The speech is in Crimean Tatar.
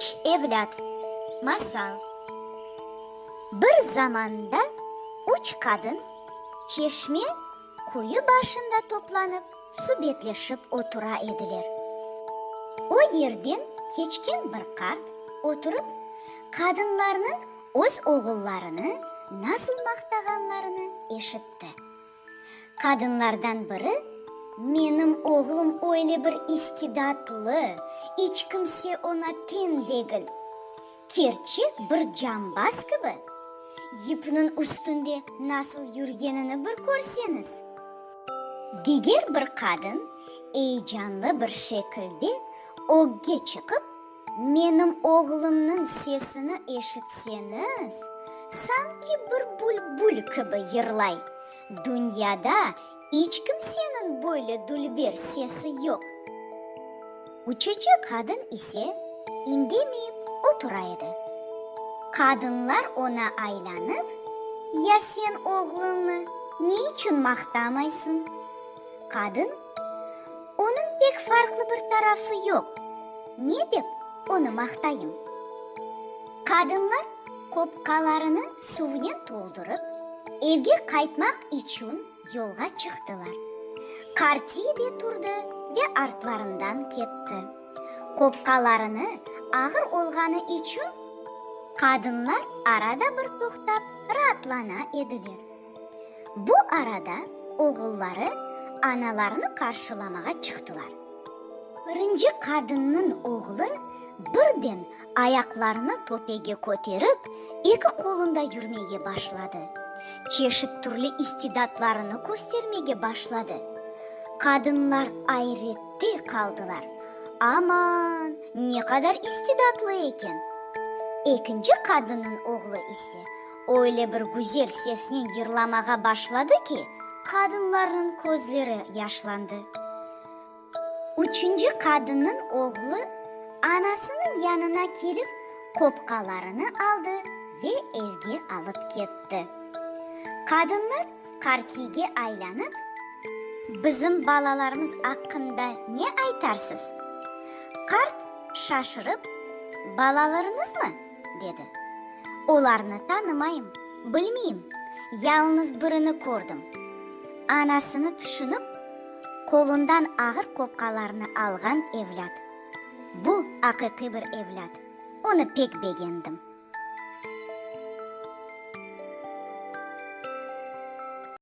Üç evlât. Masal. Bir zamanda üç qadın çeşme quyu başında toplanıp subetleşip otura ediler. O yerden keçken bir qart oturıp, qadınlarnıñ öz oğullarını nasıl maqtağanlarını eşitti. Qadınlardan biri, Menim oğlum öyle bir istidatlı, iç kimse oña teñ degil. Kerçek bir cambaz kibi, yipniñ üstünde nasıl yürgenini bir körseñiz! Diger bir qadın eyecanlı bir şekilde ögge çıqıp, Menim oğlumnıñ sesini eşitseñiz, sanki bir bülbül kibi yırlay. Dünyada iç kimseniñ böyle dülber sesi yoq. Üçüci qadın ise indemeyip otura edi. Qadınlar oña aylanıp, Ya sen oğluñnı ne içün maqtamaysıñ? Qadın, Onıñ pek farqlı bir tarafı yoq, ne dep onı maqtayım? Qadınlar qopqalarını suvnen toldurıp, evge qaytmaq içün yolğa çıqtılar. Qartiy de turdı ve artlarından ketti. Qopqalarını ağır olğanı içün qadınlar arada bir toqtap raatlana ediler. Bu arada oğulları analarını qarşılamağa çıqtılar. Birinci qadınnıñ oğlu birden ayaqlarını töpege köterip, eki qolunda yürmege başladı. Çeşit türlü istidatlarını köstermege başladı. Qadınlar ayrette qaldılar, Aman, ne qadar istidatlı eken! Ekinci qadınnıñ oğlu ise Öyle bir güzel sesnen yırlamağa başladı ki, qadınlarnıñ közleri yaşlandı. Üçünci qadınnıñ oğlu anasınıñ yanına kelip, qopqalarını aldı ve evge alıp ketti. Qadınlar qartiyge aylanıp, Bizim balalarımız aqqında ne aytarsız? Qart şaşırıp, Balalarıñızmı? dedi. Olarnı tanımayım, bilmeyim, yalıñız birini kördim. Anasını tüşünip, qolundan ağır qopqalarnı alğan evlât. Bu aqiqiy bir evlât, onı pek begendim.